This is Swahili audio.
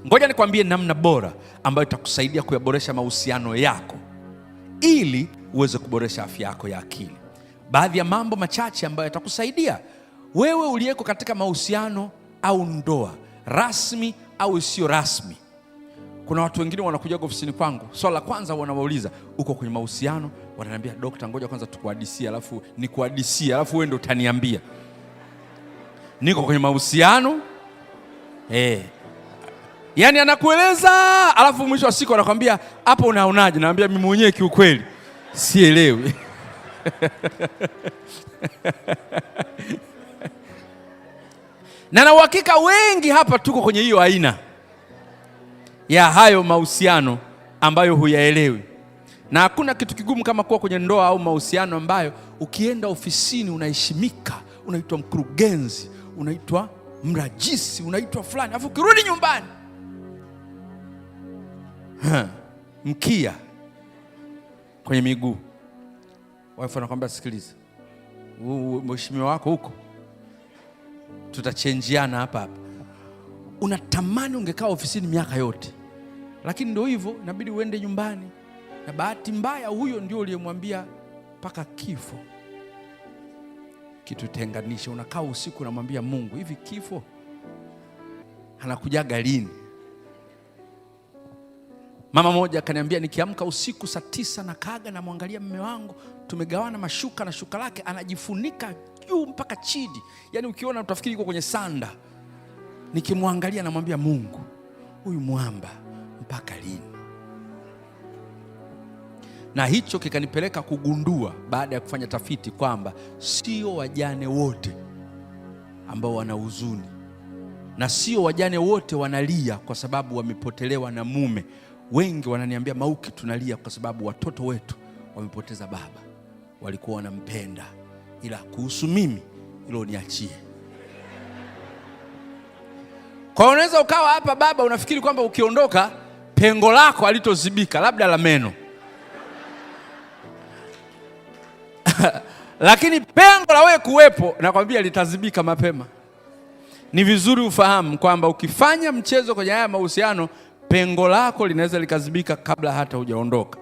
Ngoja nikwambie namna bora ambayo itakusaidia kuyaboresha mahusiano yako ili uweze kuboresha afya yako ya akili. Baadhi ya mambo machache ambayo yatakusaidia wewe uliyeko katika mahusiano au ndoa rasmi au isiyo rasmi. Kuna watu wengine wanakuja ofisini kwangu, swala la kwanza wanawauliza, uko kwenye mahusiano? Wananiambia, dokta, ngoja kwanza tukuhadisie, alafu nikuhadisie, alafu wewe ndio utaniambia niko kwenye mahusiano eh. Yaani anakueleza alafu mwisho wa siku anakwambia hapo unaonaje? Naambia mimi mwenyewe kiukweli sielewi. Na uhakika wengi hapa tuko kwenye hiyo aina ya hayo mahusiano ambayo huyaelewi, na hakuna kitu kigumu kama kuwa kwenye ndoa au mahusiano ambayo ukienda ofisini unaheshimika, unaitwa mkurugenzi, unaitwa mrajisi, unaitwa fulani, alafu ukirudi nyumbani mkia kwenye miguu. Wife anakwambia sikiliza, mheshimiwa wako huko tutachenjiana hapa hapa. Unatamani ungekaa ofisini miaka yote, lakini ndio hivyo, inabidi uende nyumbani, na bahati mbaya huyo ndio uliyemwambia mpaka kifo kitutenganishe. Unakaa usiku unamwambia Mungu, hivi kifo anakujaga lini? Mama moja akaniambia, nikiamka usiku saa 9 na kaga namwangalia mume wangu, tumegawana mashuka na shuka lake anajifunika juu mpaka chini, yaani ukiona utafikiri yuko kwenye sanda. Nikimwangalia namwambia Mungu, huyu mwamba mpaka lini? Na hicho kikanipeleka kugundua baada ya kufanya tafiti kwamba sio wajane wote ambao wana huzuni na sio wajane wote wanalia kwa sababu wamepotelewa na mume. Wengi wananiambia, Mauki, tunalia kwa sababu watoto wetu wamepoteza baba, walikuwa wanampenda, ila kuhusu mimi hilo niachie. Kwa unaweza ukawa hapa baba, unafikiri kwamba ukiondoka pengo lako halitozibika, labda la meno lakini pengo la wewe kuwepo, nakwambia litazibika mapema. Ni vizuri ufahamu kwamba ukifanya mchezo kwenye haya mahusiano, pengo lako linaweza likazibika kabla hata hujaondoka.